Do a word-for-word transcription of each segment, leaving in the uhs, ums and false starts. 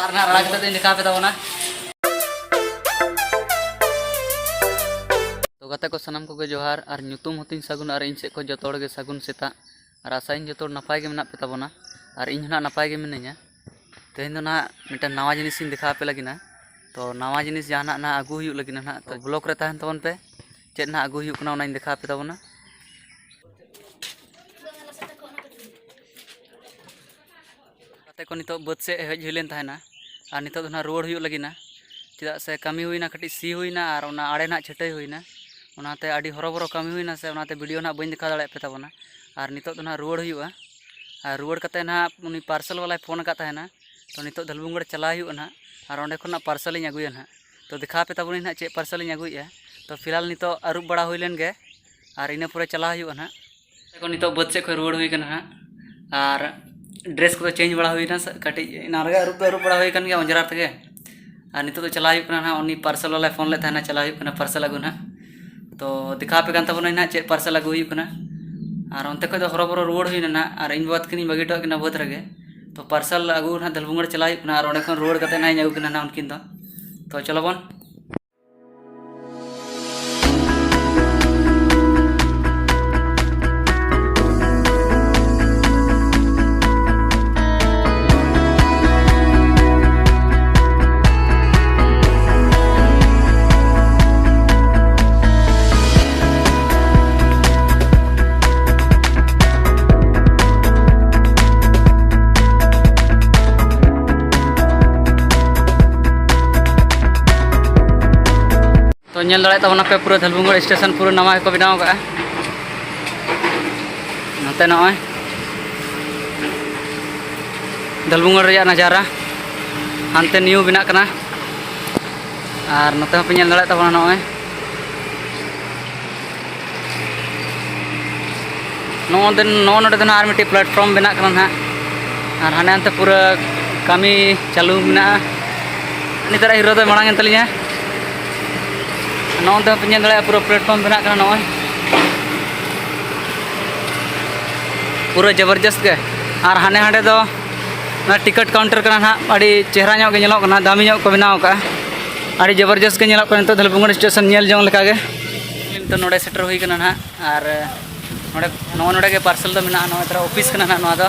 ᱟᱨ ᱱᱟᱦᱟᱜ ᱨᱟᱲᱟ ᱠᱟᱛᱮ ᱫᱚᱧ ᱫᱮᱠᱷᱟᱣ ᱟᱯᱮ ᱛᱟᱵᱚᱱᱟ᱾ ᱛᱚ ᱜᱟᱛᱮ ᱠᱚ, ᱥᱟᱱᱟᱢ ᱠᱚᱜᱮ ᱡᱚᱦᱟᱨ, ᱟᱨ ᱧᱩᱛᱩᱢ ᱦᱚᱸᱛᱤᱧ ᱥᱟᱹᱜᱩᱱ, ᱟᱨ ᱤᱧ ᱥᱮᱫ ᱠᱷᱚᱱ ᱡᱚᱛᱚ ᱦᱚᱲ ᱜᱮ ᱥᱟᱹᱜᱩᱱ ᱥᱮᱛᱟᱜ᱾ ᱟᱨ ᱟᱥᱟᱭᱟᱹᱧ ᱡᱚᱛᱚ ᱦᱚᱲ ᱱᱟᱯᱟᱭ ᱜᱮ ᱢᱮᱱᱟᱜ ᱯᱮ ᱛᱟᱵᱚᱱᱟ, ᱟᱨ ᱤᱧ ᱦᱚᱸ ᱱᱟᱦᱟᱜ ᱱᱟᱯᱟᱭ ᱜᱮ ᱢᱤᱱᱟᱹᱧᱟ᱾ ᱛᱮᱦᱮᱧ ᱫᱚ ᱱᱟᱦᱟᱜ ᱢᱤᱫᱴᱟᱝ ᱱᱟᱣᱟ ᱡᱤᱱᱤᱥ ᱤᱧ ᱫᱮᱠᱷᱟᱣ ᱟᱯᱮ ᱞᱟᱹᱜᱤᱫ ᱱᱟ᱾ ᱛᱚ ᱱᱟᱣᱟ ᱡᱤᱱᱤᱥ ᱡᱟᱦᱟᱱᱟᱜ ᱱᱟᱦᱟᱜ ᱟᱹᱜᱩ ᱦᱩᱭᱩᱜ ᱞᱟᱹᱜᱤᱫ ᱱᱟᱦᱟᱜ, ᱛᱚ ᱵᱞᱚᱜ ᱨᱮ ᱛᱟᱦᱮᱱ ᱛᱟᱵᱚᱱ ᱯᱮ᱾ ᱪᱮᱫ ᱱᱟᱦᱟᱜ ᱟᱹᱜᱩ ᱦᱩᱭᱩᱜ ᱠᱟᱱᱟ, ᱚᱱᱟᱧ ᱫᱮᱠᱷᱟᱣ ᱟᱯᱮ ᱛᱟᱵᱚᱱᱟ᱾ ᱜᱟᱛᱮ ᱠᱚ, ᱱᱤᱛᱚᱜ ᱵᱟᱹᱫᱽ ᱥᱮᱫ ᱦᱮᱡ ᱦᱩᱭ ᱞᱮᱱ ᱛᱟᱦᱮᱱᱟ, ᱟᱨ ᱱᱤᱛᱚᱜ ᱫᱚ ᱱᱟᱦᱟᱜ ᱨᱩᱣᱟᱹᱲ ᱦᱩᱭᱩᱜ ᱞᱟᱹᱜᱤᱫ ᱱᱟ᱾ ᱪᱮᱫᱟᱜ ᱥᱮ ᱠᱟᱹᱢᱤ ᱦᱩᱭᱱᱟ, ᱠᱟᱹᱴᱤᱡ ᱥᱤ ᱦᱩᱭᱱᱟ, ᱟᱨ ᱚᱱᱟ ᱟᱲᱮ ᱱᱟᱦᱟᱜ ᱪᱷᱟᱹᱴᱟᱹᱭ ᱦᱩᱭᱱᱟ᱾ ᱚᱱᱟᱛᱮ ᱟᱹᱰᱤ ᱦᱚᱨᱚᱵᱚᱨᱚ ᱠᱟᱹᱢᱤ ᱦᱩᱭᱱᱟ ᱥᱮ, ᱚᱱᱟᱛᱮ ᱵᱷᱤᱰᱤᱭᱳ ᱱᱟᱦᱟᱜ ᱵᱟᱹᱧ ᱫᱮᱠᱷᱟᱣ ᱫᱟᱲᱮᱭᱟᱜ ᱯᱮ ᱛᱟᱵᱚᱱᱟ᱾ ᱟᱨ ᱱᱤᱛᱚᱜ ᱫᱚ ᱱᱟᱦᱟᱜ ᱨᱩᱣᱟᱹᱲ ᱦᱩᱭᱩᱜᱼᱟ᱾ ᱟᱨ ᱨᱩᱣᱟᱹᱲ ᱠᱟᱛᱮ ᱱᱟᱦᱟᱜ ᱩᱱᱤ ᱯᱟᱨᱥᱮᱞ ᱵᱟᱞᱟᱭ ᱯᱷᱳᱱ ᱟᱠᱟᱫ ᱛᱟᱦᱮᱱᱟ᱾ ᱛᱚ ᱱᱤᱛᱚᱜ ᱫᱷᱟᱹᱞᱵᱷᱩᱢᱜᱚᱲ ᱪᱟᱞᱟᱣ ᱦᱩᱭᱩᱜᱼᱟ ᱱᱟᱦᱟᱜ, ᱟᱨ ᱚᱸᱰᱮ ᱠᱷᱚᱱᱟᱜ ᱯᱟᱨᱥᱮᱞ ᱤᱧ ᱟᱹᱜᱩᱭᱟ ᱱᱟᱦᱟᱜ᱾ ᱛᱚ ᱫᱮᱠᱷᱟᱣ ᱟᱯᱮ ᱛᱟᱵᱚᱱᱟᱹᱧ ᱱᱟᱦᱟᱜ ᱪᱮᱫ ᱯᱟᱨᱥᱮᱞ ᱤᱧ ᱟᱹᱜᱩᱭᱮᱫᱼᱟ᱾ ᱛᱚ ᱯᱷᱤᱞᱦᱟᱞ ᱱᱤᱛᱚᱜ ᱟᱹᱨᱩᱵ ᱵᱟᱲᱟ ᱦᱩᱭ ᱞᱮᱱ ᱜᱮ, ᱟᱨ ᱤᱱᱟᱹ ᱯᱚᱨᱮ ᱪᱟᱞᱟᱣ ᱦᱩᱭᱩᱜᱼᱟ ᱱᱟᱦᱟᱜ᱾ ᱮᱠᱷᱚᱱ ᱱᱤᱛᱚᱜ ᱵᱟᱹᱫᱽ ᱥᱮᱫ ᱠᱷᱚᱱ ᱨᱩᱣᱟᱹᱲ ᱦᱩᱭ ᱠᱟᱱᱟ ᱦᱟᱸᱜ, ᱟᱨ ᱰᱨᱮᱥ ᱠᱚᱫᱚ ᱪᱮᱧᱡᱽ ᱵᱟᱲᱟ ᱦᱩᱭᱱᱟ᱾ ᱥᱟ-, ᱠᱟᱹᱴᱤᱡ ᱮᱱᱟᱝ ᱨᱮᱜᱮ ᱟᱹᱨᱩᱵ ᱫᱚ ᱟᱹᱨᱩᱵ ᱵᱟᱲᱟ ᱦᱩᱭ ᱠᱟᱱ ᱜᱮᱭᱟ ᱚᱸᱡᱽᱨᱟ ᱛᱮᱜᱮ᱾ ᱟᱨ ᱱᱤᱛᱚᱜ ᱫᱚ ᱪᱟᱞᱟᱣ ᱦᱩᱭᱩᱜ ᱠᱟᱱᱟ ᱦᱟᱸᱜ, ᱩᱱᱤ ᱯᱟᱨᱥᱮᱞ ᱵᱟᱞᱟᱭ ᱯᱷᱳᱱ ᱞᱮᱫ ᱛᱟᱦᱮᱱᱟ, ᱪᱟᱞᱟᱣ ᱦᱩᱭᱩᱜ ᱠᱟᱱᱟ ᱯᱟᱨᱥᱮᱞ ᱟᱹᱜᱩ ᱱᱟᱦᱟᱜ᱾ ᱛᱚ ᱫᱮᱠᱷᱟᱣ ᱟᱯᱮ ᱠᱟᱱ ᱛᱟᱵᱚᱱᱟᱹᱧ ᱱᱟᱦᱟᱜ ᱪᱮᱫ ᱯᱟᱨᱥᱮᱞ ᱟᱹᱜᱩ ᱦᱩᱭᱩᱜ ᱠᱟᱱᱟ᱾ ᱟᱨ ᱚᱱᱛᱮ ᱠᱷᱚᱱ ᱫᱚ ᱦᱚᱨᱚᱵᱚᱨᱚ ᱨᱩᱣᱟᱹᱲ ᱦᱩᱭᱱᱟ ᱱᱟᱦᱟᱜ, ᱟᱨ ᱤᱧ ᱵᱟᱵᱟ ᱛᱟᱹᱠᱤᱱᱤᱧ ᱵᱟᱹᱜᱤ ᱦᱚᱴᱚ ᱠᱟᱜ ᱠᱤᱱᱟ ᱵᱟᱹᱫᱽ ᱨᱮᱜᱮ᱾ ᱛᱚ ᱯᱟᱨᱥᱮᱞ ᱟᱹᱜᱩ ᱱᱟᱦᱟᱜ ᱫᱷᱟᱹᱞᱵᱷᱩᱢᱜᱚᱲ ᱪᱟᱞᱟᱣ ᱦᱩᱭᱩᱜ ᱠᱟᱱᱟ, ᱟᱨ ᱚᱸᱰᱮ ᱠᱷᱚᱱ ᱨᱩᱣᱟᱹᱲ ᱠᱟᱛᱮ ᱱᱟᱦᱟᱜ ᱤᱧ ᱟᱹᱜᱩ ᱠᱤᱱᱟ ᱱᱟᱦᱟᱜ ᱩᱱᱠᱤᱱ ᱫᱚ᱾ ᱛᱚ ᱪᱚᱞᱚ ᱵᱚᱱ᱾ ᱛᱚ ᱧᱮᱞ ᱫᱟᱲᱮᱭᱟᱜ ᱛᱟᱵᱚᱱᱟᱯᱮ, ᱯᱩᱨᱟᱹ ᱫᱷᱟᱹᱞᱵᱷᱩᱢᱜᱚᱲ ᱥᱴᱮᱥᱚᱱ ᱯᱩᱨᱟᱹ ᱱᱟᱣᱟ ᱜᱮᱠᱚ ᱵᱮᱱᱟᱣ ᱠᱟᱜᱼᱟ᱾ ᱱᱚᱛᱮ ᱱᱚᱜᱼᱚᱭ ᱫᱷᱟᱹᱞᱵᱷᱩᱢᱜᱚᱲ ᱨᱮᱭᱟᱜ ᱱᱟᱡᱟᱨᱟ, ᱦᱟᱱᱛᱮ ᱱᱤᱭᱩ ᱵᱮᱱᱟᱜ ᱠᱟᱱᱟ᱾ ᱟᱨ ᱱᱚᱛᱮ ᱦᱚᱸᱯᱮ ᱧᱮᱞ ᱫᱟᱲᱮᱭᱟᱜ ᱛᱟᱵᱚᱱᱟ, ᱱᱚᱜᱼᱚᱭ ᱱᱚᱜᱼᱚ ᱱᱚᱰᱮ, ᱱᱚᱜᱼᱚ ᱱᱚᱰᱮ ᱫᱚ ᱱᱟᱦᱟᱜ ᱟᱨ ᱢᱤᱫᱴᱤᱡ platform ᱵᱮᱱᱟᱜ ᱠᱟᱱᱟ ᱱᱟᱦᱟᱜ᱾ ᱟᱨ ᱦᱟᱱᱮ ᱦᱟᱱᱛᱮ ᱯᱩᱨᱟᱹ ᱠᱟᱹᱢᱤ ᱪᱟᱹᱞᱩ ᱢᱮᱱᱟᱜᱼᱟ᱾ ᱱᱤᱛᱚᱜᱟᱜ ᱦᱤᱨᱳ ᱫᱚᱭ ᱢᱟᱲᱟᱝ ᱮᱱ ᱛᱟᱹᱞᱤᱧᱟ᱾ ᱱᱚᱜᱼᱚ ᱱᱚᱛᱮ ᱦᱚᱸᱯᱮ ᱧᱮᱞ ᱫᱟᱲᱮᱭᱟᱜᱼᱟ, ᱯᱩᱨᱟᱹ platform ᱵᱮᱱᱟᱜ ᱠᱟᱱᱟ ᱱᱚᱜᱼᱚᱭ᱾ ᱯᱩᱨᱟᱹ ᱡᱚᱵᱚᱨᱡᱚᱥᱛ ᱜᱮ᱾ ᱟᱨ ᱦᱟᱱᱮ ᱦᱟᱸᱰᱮ ᱫᱚ ᱚᱱᱟ ᱴᱤᱠᱤᱴ ᱠᱟᱣᱩᱱᱴᱟᱨ ᱠᱟᱱᱟ ᱱᱟᱦᱟᱜ, ᱟᱹᱰᱤ ᱪᱮᱦᱨᱟ ᱧᱚᱜ ᱜᱮ ᱧᱮᱞᱚᱜ ᱠᱟᱱᱟ, ᱫᱟᱢᱤ ᱧᱚᱜ ᱠᱚ ᱵᱮᱱᱟᱣ ᱟᱠᱟᱫᱼᱟ, ᱟᱹᱰᱤ ᱡᱚᱵᱚᱨᱡᱚᱥ ᱜᱮ ᱧᱮᱞᱚᱜ ᱠᱟᱱᱟ ᱱᱤᱛᱚᱜ ᱫᱷᱟᱞᱵᱷᱩᱝᱜᱚᱲ ᱥᱴᱮᱥᱚᱱ ᱧᱮᱞ ᱡᱚᱝ ᱞᱮᱠᱟᱜᱮ᱾ ᱱᱤᱛᱚᱜ ᱱᱚᱰᱮ ᱥᱮᱴᱮᱨ ᱦᱩᱭ ᱠᱟᱱᱟ ᱱᱟᱦᱟᱜ, ᱟᱨ ᱱᱚᱰᱮ, ᱱᱚᱜᱼᱚ ᱱᱚᱰᱮ ᱜᱮ ᱯᱟᱨᱥᱮᱞ ᱫᱚ ᱢᱮᱱᱟᱜᱼᱟ᱾ ᱱᱚᱜᱼᱚᱭ ᱛᱟᱨᱟ ᱚᱯᱷᱤᱥ ᱠᱟᱱᱟ ᱱᱟᱦᱟᱜ ᱱᱚᱣᱟ ᱫᱚ,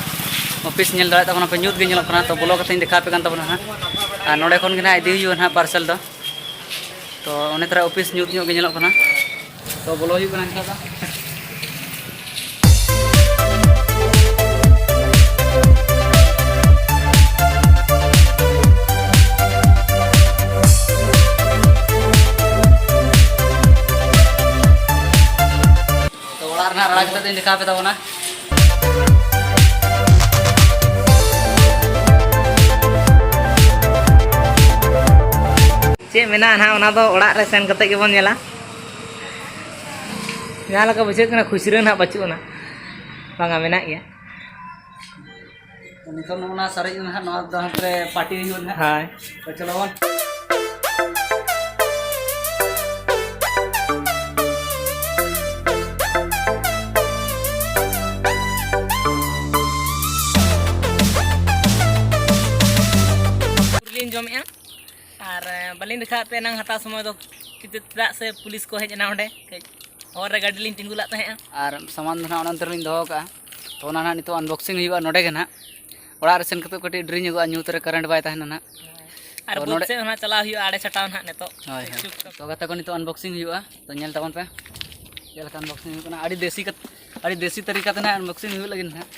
ᱚᱯᱷᱤᱥ ᱧᱮᱞ ᱫᱟᱲᱮᱭᱟᱜ ᱛᱟᱵᱚᱱᱟ ᱯᱮ, ᱧᱩᱛ ᱜᱮ ᱧᱮᱞᱚᱜ ᱠᱟᱱᱟ᱾ ᱛᱚ ᱵᱚᱞᱚ ᱠᱟᱛᱮᱧ ᱫᱮᱠᱷᱟᱣ ᱟᱯᱮ ᱠᱟᱱ ᱛᱟᱵᱚᱱᱟ ᱱᱟᱦᱟᱜ, ᱟᱨ ᱱᱚᱰᱮ ᱠᱷᱚᱱ ᱜᱮ ᱱᱟᱦᱟᱜ ᱤᱫᱤ ᱦᱩᱭᱩᱜᱼᱟ ᱱᱟᱦᱟᱜ ᱯᱟᱨᱥᱮᱞ ᱫᱚ᱾ ᱛᱚ ᱚᱱᱮ ᱛᱟᱨᱟ ᱚᱯᱷᱤᱥ ᱧᱩᱛ ᱧᱚᱜ ᱜᱮ ᱧᱮᱞᱚᱜ ᱠᱟᱱᱟ᱾ ᱛᱚ ᱵᱚᱞᱚ ᱦᱩᱭᱩᱜ ᱠᱟᱱᱟ ᱱᱤᱛᱚᱜ ᱫᱚ᱾ ᱛᱚ ᱚᱲᱟᱜ ᱨᱮᱱᱟᱜ ᱨᱟᱲᱟ ᱠᱟᱛᱮ ᱫᱚᱧ ᱫᱮᱠᱷᱟᱣ ᱟᱯᱮ ᱛᱟᱵᱚᱱᱟ᱾ ᱪᱮᱫ ᱢᱮᱱᱟᱜᱼᱟ ᱱᱟᱦᱟᱜ, ᱚᱱᱟ ᱫᱚ ᱚᱲᱟᱜ ᱨᱮ ᱥᱮᱱ ᱠᱟᱛᱮ ᱜᱮᱵᱚᱱ ᱧᱮᱞᱟ᱾ ᱡᱟᱦᱟᱸ ᱞᱮᱠᱟ ᱵᱩᱡᱷᱟᱹᱜ ᱠᱟᱱᱟ, ᱠᱷᱩᱪᱨᱟᱹ ᱱᱟᱦᱟᱜ ᱵᱟᱹᱪᱩᱜ ᱟᱱᱟ, ᱵᱟᱝᱟ, ᱢᱮᱱᱟᱜ ᱜᱮᱭᱟ᱾ ᱛᱚ ᱱᱤᱛᱚᱜ ᱱᱚᱜᱼᱚ ᱱᱟ ᱥᱟᱨᱮᱡ ᱱᱟᱦᱟᱜ, ᱱᱚᱣᱟ ᱫᱚ ᱦᱟᱱᱛᱮ ᱨᱮ ᱯᱟᱨᱴᱤ ᱦᱩᱭᱩᱜᱼᱟ ᱱᱟᱦᱟᱜ᱾ ᱦᱳᱭ᱾ ᱛᱚ ᱪᱚᱞᱚ ᱵᱚᱱ᱾ ᱞᱤᱧ ᱡᱚᱢᱮᱜᱼᱟ ᱟᱨ ᱵᱟᱹᱞᱤᱧ ᱫᱮᱠᱷᱟᱣᱟᱫ ᱯᱮᱭᱟ ᱮᱱᱟᱝ ᱦᱟᱛᱟᱣ ᱥᱚᱢᱚᱭ ᱫᱚ, ᱪᱮᱫᱟᱜ ᱥᱮ ᱯᱩᱞᱤᱥ ᱠᱚ ᱦᱮᱡ ᱮᱱᱟ ᱚᱸᱰᱮ, ᱠᱟᱹᱡ ᱦᱚᱨ ᱨᱮ ᱜᱟᱹᱰᱤ ᱞᱤᱧ ᱛᱤᱸᱜᱩ ᱞᱟᱜ ᱛᱟᱦᱮᱸᱜᱼᱟ᱾ ᱟᱨ ᱥᱟᱢᱟᱱ ᱫᱚ ᱱᱟᱦᱟᱜ ᱚᱱᱟ ᱚᱱᱛᱮ ᱨᱮᱞᱤᱧ ᱫᱚᱦᱚ ᱠᱟᱜᱼᱟ᱾ ᱛᱚ ᱚᱱᱟ ᱱᱟᱦᱟᱜ ᱱᱤᱛᱚᱜ unboxing ᱦᱩᱭᱩᱜᱼᱟ ᱱᱚᱰᱮ ᱜᱮ ᱱᱟᱦᱟᱜ᱾ ᱚᱲᱟᱜ ᱨᱮ ᱥᱮᱱ ᱠᱟᱛᱮ ᱠᱟᱹᱴᱤᱡ ᱰᱮᱨᱤ ᱧᱚᱜᱚᱜᱼᱟ, ᱧᱩᱛ ᱨᱮ ᱠᱟᱨᱮᱱᱴ ᱵᱟᱭ ᱛᱟᱦᱮᱱᱟ ᱱᱟᱦᱟᱜ᱾ ᱟᱨ ᱛᱚ ᱵᱟᱹᱫᱽ ᱱᱚᱰᱮ ᱥᱮᱫ ᱦᱚᱸ ᱱᱟᱦᱟᱜ ᱪᱟᱞᱟᱣ ᱦᱩᱭᱩᱜᱼᱟ, ᱟᱲᱮ ᱪᱷᱟᱴᱟᱣ ᱱᱟᱦᱟᱜ ᱱᱤᱛᱚᱜ᱾ ᱦᱳᱭ, ᱦᱳᱭ᱾ ᱠᱤᱪᱷᱩ ᱛᱚ ᱜᱟᱛᱮ ᱠᱚ, ᱱᱤᱛᱚᱜ unboxing ᱦᱩᱭᱩᱜᱼᱟ, ᱛᱚ ᱧᱮᱞ ᱛᱟᱵᱚᱱ ᱯᱮ ᱪᱮᱫ ᱞᱮᱠᱟ unboxing ᱦᱩᱭᱩᱜ ᱠᱟᱱᱟ᱾ ᱟᱹᱰᱤ ᱫᱮᱥᱤ ᱠᱟᱛ-, ᱟᱹᱰᱤ ᱫᱮᱥᱤ ᱛᱟᱹᱨᱤᱠᱟ ᱛᱮ ᱱᱟᱦᱟᱜ unboxing ᱦᱩᱭᱩᱜ ᱞᱟᱹᱜᱤᱫ ᱱᱟᱦᱟᱜ᱾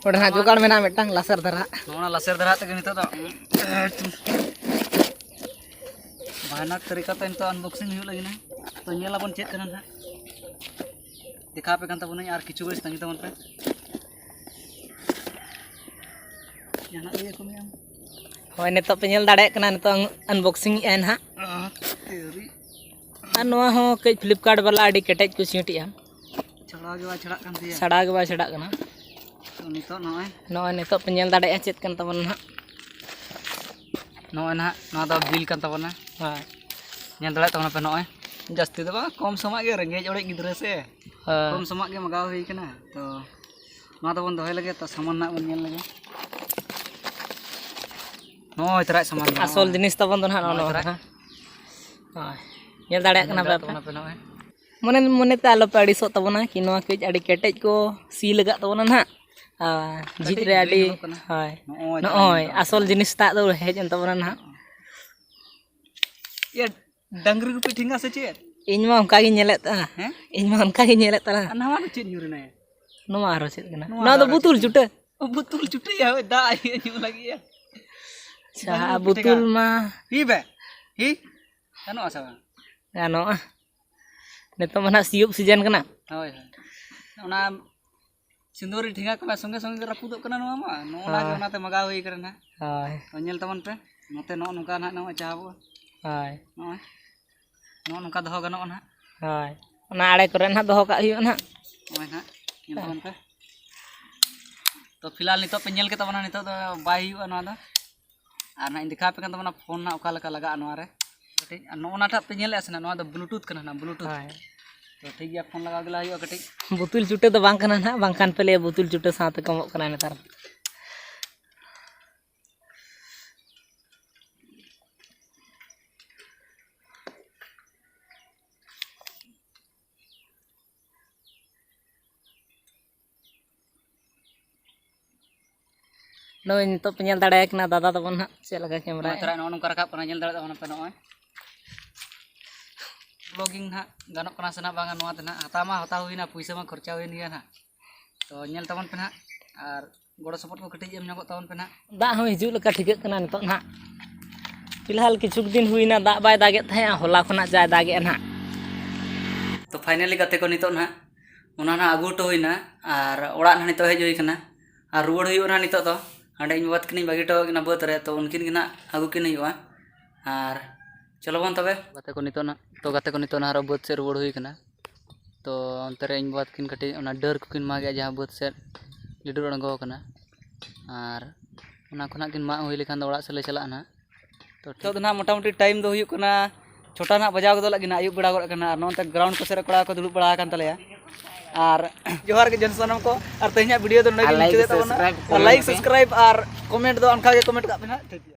ᱚᱸᱰᱮ ᱱᱟᱦᱟᱜ ᱡᱚᱜᱟᱲ ᱢᱮᱱᱟᱜᱼᱟ ᱢᱤᱫᱴᱟᱝ ᱞᱟᱥᱮᱨ ᱫᱷᱟᱨᱟ᱾ ᱱᱚᱜᱼᱚ ᱱᱟ ᱞᱟᱥᱮᱨ ᱫᱷᱟᱨᱟ ᱛᱮᱜᱮ ᱱᱤᱛᱚᱜ ᱫᱚ ᱵᱷᱟᱭᱱᱟᱠ ᱛᱟᱹᱨᱤᱠᱟ ᱛᱮ ᱱᱤᱛᱚᱜ unboxing ᱦᱩᱭᱩᱜ ᱞᱟᱹᱜᱤᱫ ᱱᱟᱦᱟᱜ᱾ ᱛᱚ ᱧᱮᱞ ᱟᱵᱚᱱ ᱪᱮᱫ ᱠᱟᱱᱟ ᱱᱟᱦᱟᱜ᱾ ᱫᱮᱠᱷᱟᱣ ᱟᱯᱮ ᱠᱟᱱ ᱛᱟᱵᱚᱱᱟᱹᱧ, ᱟᱨ ᱠᱤᱪᱷᱩ ᱜᱷᱟᱹᱲᱤᱡ ᱛᱟᱺᱜᱤ ᱛᱟᱵᱚᱱ ᱯᱮ᱾ ᱡᱟᱦᱟᱱᱟᱜ ᱞᱟᱹᱭ ᱟᱠᱚ ᱢᱮ ᱟᱢ᱾ ᱦᱳᱭ, ᱱᱤᱛᱚᱜ ᱯᱮ ᱧᱮᱞ ᱫᱟᱲᱮᱭᱟᱜ ᱠᱟᱱᱟ, ᱱᱤᱛᱚᱜ unboxing ᱮᱫᱼᱟᱭ ᱱᱟᱦᱟᱜ᱾ ᱟᱦ, ᱛᱮᱨᱤ᱾ ᱟᱨ ᱱᱚᱣᱟ ᱦᱚᱸ ᱠᱟᱹᱡ Flipkart ᱵᱟᱞᱟ ᱟᱹᱰᱤ ᱠᱮᱴᱮᱡ ᱠᱚ ᱪᱷᱤᱸᱴ ᱮᱜᱼᱟ᱾ ᱪᱷᱟᱲᱟᱣ ᱜᱮ ᱵᱟᱭ ᱪᱷᱟᱲᱟᱜ ᱠᱟᱱ ᱛᱟᱭᱟ᱾ ᱪᱷᱟᱲᱟᱣ ᱜᱮ ᱵᱟᱭ ᱪᱷᱟᱲᱟᱜ ᱠᱟᱱᱟ᱾ ᱛᱚ ᱱᱤᱛᱚᱜ ᱱᱚᱜᱼᱚᱭ᱾ ᱱᱚᱜᱼᱚᱭ ᱱᱤᱛᱚᱜ ᱯᱮ ᱧᱮᱞ ᱫᱟᱲᱮᱭᱟᱜᱼᱟ ᱪᱮᱫ ᱠᱟᱱ ᱛᱟᱵᱚᱱᱟ ᱱᱟᱦᱟᱜ᱾ ᱱᱚᱜᱼᱚᱭ ᱱᱟᱦᱟᱜ ᱱᱚᱣᱟ ᱫᱚ ᱵᱤᱞ ᱠᱟᱱ ᱛᱟᱵᱚᱱᱟ᱾ ᱦᱳᱭ᱾ ᱧᱮᱞ ᱫᱟᱲᱮᱭᱟᱜ ᱛᱟᱵᱚᱱᱟ ᱯᱮ ᱱᱚᱜᱼᱚᱭ᱾ ᱡᱟᱹᱥᱛᱤ ᱫᱚ ᱵᱟᱝ, ᱠᱚᱢ ᱥᱚᱢᱟᱜ ᱜᱮ, ᱨᱮᱸᱜᱮᱡ ᱚᱲᱮᱡ ᱜᱤᱫᱽᱨᱟᱹ ᱥᱮ᱾ ᱠᱚᱢ ᱥᱚᱢᱟᱜ ᱜᱮ ᱢᱟᱜᱟᱣ ᱦᱩᱭ ᱠᱟᱱᱟ᱾ ᱛᱚ ᱱᱚᱣᱟ ᱫᱚᱵᱚᱱ ᱫᱚᱦᱚᱭ ᱞᱟᱹᱜᱤᱫ, ᱛᱚ ᱥᱟᱢᱟᱱ ᱱᱟᱜ ᱵᱚᱱ ᱧᱮᱞ ᱞᱮᱜᱮ᱾ ᱱᱚᱜᱼᱚᱭ ᱛᱟᱨᱟᱡ ᱥᱟᱢᱟᱱ ᱫᱚ ᱟᱥᱚᱞ ᱱᱚᱜᱼᱚᱭ᱾ ᱡᱤᱱᱤᱥ ᱛᱟᱵᱚᱱ ᱫᱚ ᱱᱟᱦᱟᱜ ᱱᱚᱜᱼᱚ ᱱᱚᱜᱼᱚᱭ ᱱᱚᱣᱟ ᱛᱟᱨᱟᱡ᱾ ᱠᱟᱱᱟ᱾ ᱦᱳᱭ, ᱧᱮᱞ ᱫᱟᱲᱮᱭᱟᱜ ᱠᱟᱱᱟ ᱯᱮ ᱟᱯᱮ? ᱛᱟᱵᱚᱱᱟ ᱯᱮ ᱱᱚᱜᱼᱚᱭ᱾ ᱢᱚᱱᱮ ᱢᱚᱱᱮᱛᱮ ᱟᱞᱚᱯᱮ ᱟᱹᱲᱤᱥᱚᱜ ᱛᱟᱵᱚᱱᱟ ᱠᱤ ᱱᱚᱣᱟ ᱠᱟᱹᱡ ᱟᱹᱰᱤ ᱠᱮᱴᱮᱡ ᱠᱚ ᱥᱤ ᱞᱟᱜᱟᱜ ᱛᱟᱵᱚᱱᱟ ᱱᱟᱦᱟᱜ᱾ ᱟᱨ ᱡᱷᱤᱡ ᱠᱟᱹᱴᱤᱡ ᱨᱮ ᱰᱷᱤᱞ ᱟᱹᱰᱤ ᱧᱚᱜᱚᱜ ᱠᱟᱱᱟ᱾ ᱦᱳᱭ᱾ ᱱᱚᱜᱼᱚᱭ ᱱᱚᱜᱼᱚᱭ ᱛᱟᱵᱚᱱᱟ᱾ ᱟᱥᱚᱞ ᱡᱤᱱᱤᱥ ᱴᱟᱜ ᱫᱚ ᱦᱮᱡ ᱮᱱ ᱛᱟᱵᱚᱱᱟ ᱱᱟᱦᱟᱜ᱾ ᱤᱭᱟᱹ, ᱰᱟᱝᱨᱤ ᱜᱩᱯᱤ ᱴᱷᱮᱸᱜᱟ ᱥᱮ ᱪᱮᱫ? ᱤᱧ ᱢᱟ ᱚᱱᱠᱟ ᱜᱤᱧ ᱧᱮᱞᱮᱫ ᱛᱟᱦᱮᱸ᱾ ᱦᱮᱸ? ᱤᱧ ᱢᱟ ᱚᱱᱠᱟ ᱜᱤᱧ ᱧᱮᱞᱮᱫ ᱛᱟᱦᱮᱸ᱾ ᱟᱨ ᱱᱚᱣᱟ ᱫᱚ ᱪᱮᱫ ᱧᱩᱨ ᱮᱱᱟᱭᱟ? ᱱᱚᱣᱟ ᱟᱨᱦᱚᱸ ᱪᱮᱫ ᱠᱟᱱᱟ? ᱱᱚᱣᱟ ᱱᱚᱣᱟ ᱫᱚ ᱫᱚ ᱟᱨᱦᱚᱸ ᱵᱩᱛᱩᱞ ᱪᱮᱫ ᱪᱩᱴᱟᱹ᱾ ᱠᱟᱱᱟ? ᱵᱩᱛᱩᱞ ᱪᱩᱴᱟᱹᱭᱟ, ᱦᱳᱭ, ᱫᱟᱜ ᱤᱭᱟᱹ ᱧᱩ ᱞᱟᱹᱜᱤᱫ ᱭᱟ᱾ ᱟᱪᱪᱷᱟ, ᱰᱟᱝᱨᱤ ᱜᱩᱯᱤ ᱵᱩᱛᱩᱞ ᱴᱷᱮᱸᱜᱟ᱾ ᱢᱟ᱾ ᱦᱤ ᱵᱮ, ᱦᱤ᱾ ᱜᱟᱱᱚᱜᱼᱟ ᱥᱮ ᱵᱟᱝ? ᱜᱟᱱᱚᱜᱼᱟ᱾ ᱱᱤᱛᱚᱜ ᱢᱟ ᱱᱟᱦᱟᱜ ᱥᱤᱭᱳᱜ ᱥᱤᱡᱮᱱ ᱠᱟᱱᱟ᱾ ᱦᱳᱭ, ᱦᱳᱭ᱾ ᱚᱱᱟ ᱥᱤᱸᱫᱩᱨᱤ ᱴᱷᱮᱸᱜᱟ ᱠᱚᱢᱟ ᱥᱚᱸᱜᱮ ᱥᱚᱸᱜᱮ ᱜᱮ ᱨᱟᱹᱯᱩᱫᱚᱜ ᱠᱟᱱᱟ ᱱᱚᱣᱟ ᱢᱟ᱾ ᱱᱚᱜᱼᱚ ᱱᱟ ᱜᱮ ᱦᱳᱭ᱾ ᱚᱱᱟᱛᱮ ᱢᱟᱜᱟᱣ ᱦᱩᱭ ᱠᱟᱱᱟ ᱱᱟᱦᱟᱜ᱾ ᱦᱳᱭ᱾ ᱛᱚ ᱧᱮᱞ ᱛᱟᱵᱚᱱ ᱯᱮ᱾ ᱱᱚᱛᱮ ᱱᱚᱜᱼᱚ ᱱᱚᱝᱠᱟ ᱱᱟᱦᱟᱜ ᱱᱚᱜᱼᱚᱭ ᱪᱟᱵᱚᱜᱼᱟ᱾ ᱦᱳᱭ᱾ ᱱᱚᱜᱼᱚᱭ᱾ ᱱᱚᱜᱼᱚ ᱱᱚᱝᱠᱟ ᱫᱚᱦᱚ ᱜᱟᱱᱚᱜᱼᱟ ᱱᱟᱦᱟᱜ᱾ ᱦᱳᱭ᱾ ᱚᱱᱟ ᱟᱲᱮ ᱠᱚᱨᱮ ᱱᱟᱦᱟᱜ ᱫᱚᱦᱚ ᱠᱟᱜ ᱦᱩᱭᱩᱜᱼᱟ ᱱᱟᱦᱟᱜ᱾ ᱱᱚᱜᱼᱚᱭ ᱱᱟᱦᱟᱜ᱾ ᱧᱮᱞ ᱛᱟᱵᱚᱱ ᱯᱮ᱾ ᱛᱚ ᱯᱷᱤᱞᱦᱟᱞ ᱱᱤᱛᱚᱜ ᱯᱮ ᱧᱮᱞ ᱠᱮᱫ ᱛᱟᱵᱚᱱᱟ, ᱱᱤᱛᱚᱜ ᱫᱚ ᱵᱟᱭ ᱦᱩᱭᱩᱜᱼᱟ ᱱᱚᱣᱟ ᱫᱚ᱾ ᱟᱨ ᱱᱟᱦᱟᱜ ᱤᱧ ᱫᱮᱠᱷᱟᱣ ᱟᱯᱮ ᱠᱟᱱ ᱛᱟᱵᱚᱱᱟ ᱯᱷᱳᱱ ᱱᱟᱦᱟᱜ ᱚᱠᱟ ᱞᱮᱠᱟ ᱞᱟᱜᱟᱜᱼᱟ ᱱᱚᱣᱟ ᱨᱮ᱾ ᱠᱟᱹᱴᱤᱡ ᱟᱨ ᱱᱚᱜᱼᱚ ᱱᱟᱴᱟᱜ ᱯᱮ ᱧᱮᱞᱮᱫᱼᱟ ᱥᱮ ᱱᱟᱦᱟᱜ, ᱱᱚᱣᱟ ᱫᱚ ᱵᱞᱩᱴᱩᱛᱷ ᱠᱟᱱᱟ ᱱᱟᱦᱟᱜ, ᱵᱞᱩᱴᱩᱛᱷ᱾ ᱦᱳᱭ᱾ ᱛᱚ ᱴᱷᱤᱠ ᱜᱮᱭᱟ, ᱯᱷᱳᱱ ᱞᱟᱜᱟᱣ ᱜᱮ ᱞᱟᱦᱟ ᱦᱩᱭᱩᱜᱼᱟ ᱠᱟᱹᱴᱤᱡ᱾ ᱵᱩᱛᱩᱞ ᱪᱩᱴᱟᱹ ᱫᱚ ᱵᱟᱝ ᱠᱟᱱᱟ ᱱᱟᱦᱟᱜ, ᱵᱟᱝᱠᱷᱟᱱ ᱯᱮ ᱞᱟᱹᱭᱟ ᱵᱩᱛᱩᱞ ᱪᱩᱴᱟᱹ ᱥᱟᱶᱛᱮ ᱠᱚ ᱮᱢᱚᱜ ᱠᱟᱱᱟ ᱱᱮᱛᱟᱨ᱾ ᱱᱚᱜᱼᱚᱭ ᱱᱤᱛᱚᱜ ᱯᱮ ᱧᱮᱞ ᱫᱟᱲᱮᱭᱟᱭ ᱠᱟᱱᱟ ᱫᱟᱫᱟ ᱛᱟᱵᱚᱱ ᱦᱟᱸᱜ ᱪᱮᱫ ᱞᱮᱠᱟ ᱠᱮᱢᱮᱨᱟ ᱱᱚᱜᱼᱚᱭ ᱛᱟᱨᱟ ᱱᱚᱜᱼᱚ ᱱᱚᱝᱠᱟ ᱨᱟᱠᱟᱵ ᱠᱟᱱᱟ, ᱧᱮᱞ ᱫᱟᱲᱮᱭᱟᱜ ᱛᱟᱵᱚᱱ ᱯᱮ ᱱᱚᱜᱼᱚᱭ᱾ ᱵᱞᱚᱜᱤᱝ ᱱᱟᱦᱟᱜ ᱜᱟᱱᱚᱜ ᱠᱟᱱᱟ ᱥᱮ ᱱᱟᱦᱟᱜ ᱵᱟᱝᱟ ᱱᱚᱣᱟ ᱛᱮ ᱱᱟᱦᱟᱜ, ᱦᱟᱛᱟᱣ ᱢᱟ ᱦᱟᱛᱟᱣ ᱦᱩᱭᱱᱟ, ᱯᱩᱭᱥᱟᱹ ᱢᱟ ᱠᱷᱚᱨᱪᱟ ᱦᱩᱭᱮᱱ ᱜᱮᱭᱟ ᱱᱟᱦᱟᱜ᱾ ᱛᱚ ᱧᱮᱞ ᱛᱟᱵᱚᱱ ᱯᱮ ᱱᱟᱦᱟᱜ, ᱟᱨ ᱜᱚᱲᱚ ᱥᱚᱯᱚᱦᱚᱫ ᱠᱚ ᱠᱟᱹᱴᱤᱡ ᱮᱢ ᱧᱚᱜᱚᱜ ᱛᱟᱵᱚᱱ ᱯᱮ ᱱᱟᱦᱟᱜ᱾ ᱫᱟᱜ ᱦᱚᱸ ᱦᱤᱡᱩᱜ ᱞᱮᱠᱟ ᱴᱷᱤᱠᱟᱹᱜ ᱠᱟᱱᱟ ᱱᱤᱛᱚᱜ ᱱᱟᱦᱟᱜ᱾ ᱯᱷᱤᱞᱦᱟᱞ ᱠᱤᱪᱷᱩ ᱫᱤᱱ ᱦᱩᱭᱱᱟ ᱫᱟᱜ ᱵᱟᱭ ᱫᱟᱜᱮᱫ ᱛᱟᱦᱮᱸᱜᱼᱟ, ᱦᱚᱞᱟ ᱠᱷᱚᱱᱟᱜ ᱡᱟᱭ ᱫᱟᱜᱮᱜᱼᱟ ᱱᱟᱦᱟᱜ᱾ ᱛᱚ ᱯᱷᱟᱭᱱᱟᱞᱤ ᱜᱟᱛᱮ ᱠᱚ ᱱᱤᱛᱚᱜ ᱱᱟᱦᱟᱜ ᱚᱱᱟ ᱱᱟᱦᱟᱜ ᱟᱹᱜᱩ ᱦᱚᱴᱚ ᱦᱩᱭᱱᱟ ᱟᱨ ᱚᱲᱟᱜ ᱱᱟᱦᱟᱜ ᱱᱤᱛᱚᱜ ᱦᱮᱡ ᱦᱩᱭ ᱠᱟᱱᱟ᱾ ᱟᱨ ᱨᱩᱣᱟᱹᱲ ᱦᱩᱭᱩᱜᱼᱟ ᱱᱟᱦᱟᱜ ᱱᱤᱛᱚᱜ ᱫᱚ᱾ ᱦᱟᱸᱰᱮ ᱤᱧ ᱵᱟᱵᱟ ᱛᱟᱹᱠᱤᱱᱤᱧ ᱵᱟᱹᱜᱤ ᱦᱚᱴᱚ ᱟᱹᱠᱤᱱᱟ ᱵᱟᱹᱫᱽ ᱨᱮ, ᱛᱚ ᱩᱱᱠᱤᱱ ᱜᱮ ᱱᱟᱦᱟᱜ ᱟᱹᱜᱩ ᱠᱤᱱ ᱦᱩᱭᱩᱜᱼᱟ᱾ ᱟᱨ ᱪᱚᱞᱚ ᱵᱚᱱ ᱛᱚᱵᱮ᱾ ᱜᱟᱛᱮ ᱠᱚ ᱱᱤᱛᱚᱜ ᱱᱟᱦᱟᱜ, ᱛᱚ ᱜᱟᱛᱮ ᱠᱚ ᱱᱤᱛᱚᱜ ᱱᱟᱦᱟᱜ ᱟᱨᱚ ᱵᱟᱹᱫᱽ ᱥᱮᱫ ᱨᱩᱣᱟᱹᱲ ᱦᱩᱭ ᱠᱟᱱᱟ᱾ ᱛᱚ ᱚᱱᱛᱮ ᱨᱮ ᱤᱧ ᱵᱟᱵᱟ ᱛᱟᱹᱠᱤᱱ ᱠᱟᱹᱴᱤᱡ ᱚᱱᱟ ᱰᱟᱹᱨ ᱠᱚᱠᱤᱱ ᱢᱟᱜᱮᱜᱼᱟ, ᱡᱟᱦᱟᱸ ᱵᱟᱹᱫᱽ ᱥᱮᱫ ᱞᱤᱰᱩᱨ ᱟᱬᱜᱚ ᱟᱠᱟᱱᱟ᱾ ᱟᱨ ᱚᱱᱟ ᱠᱷᱚᱱᱟᱜ ᱠᱤᱱ ᱢᱟᱜ ᱦᱩᱭ ᱞᱮᱠᱷᱟᱱ ᱫᱚ ᱚᱲᱟᱜ ᱥᱮᱫ ᱞᱮ ᱪᱟᱞᱟᱜᱼᱟ ᱱᱟᱦᱟᱜ᱾ ᱛᱚ ᱴᱷᱤᱠ᱾ ᱱᱤᱛᱚᱜ ᱫᱚ ᱱᱟᱦᱟᱜ ᱢᱚᱴᱟᱢᱩᱴᱤ ᱴᱟᱭᱤᱢ ᱫᱚ ᱦᱩᱭᱩᱜ ᱠᱟᱱᱟ ᱪᱷᱚᱴᱟ ᱱᱟᱦᱟᱜ ᱵᱟᱡᱟᱣ ᱜᱚᱫᱚᱜ ᱞᱟᱹᱜᱤᱫ ᱱᱟᱦᱟᱜ, ᱟᱹᱭᱩᱵ ᱵᱮᱲᱟ ᱜᱚᱫ ᱟᱠᱟᱱᱟ᱾ ᱟᱨ ᱱᱚᱜᱼᱚ ᱱᱚᱛᱮ ᱜᱨᱟᱣᱩᱱᱰ ᱠᱚ ᱥᱮᱫ ᱨᱮ ᱠᱚᱲᱟ ᱠᱚ ᱫᱩᱲᱩᱵ ᱵᱟᱲᱟ ᱟᱠᱟᱱ ᱛᱟᱞᱮᱭᱟ᱾ ᱟᱨ ᱡᱚᱦᱟᱨ ᱜᱮ ᱡᱚᱱ ᱥᱟᱱᱟᱢ ᱠᱚ, ᱟᱨ ᱛᱮᱦᱮᱧᱟᱜ ᱵᱷᱤᱰᱤᱭᱳ ᱫᱚ ᱱᱚᱰᱮ ᱟᱨ ᱜᱮ like, ᱢᱩᱪᱟᱹᱫᱮᱫ ᱛᱟᱵᱚᱱᱟ᱾ Subscribe, ᱟᱨ comment ᱞᱟᱭᱤᱠ ᱯᱮ᱾ Subscribe ᱟᱨ ᱠᱚᱢᱮᱱᱴ ᱫᱚ ᱚᱱᱠᱟ ᱜᱮ ᱠᱚᱢᱮᱱᱴ ᱠᱟᱜ ᱯᱮ ᱱᱟᱦᱟᱜ, ᱴᱷᱤᱠ ᱜᱮᱭᱟ᱾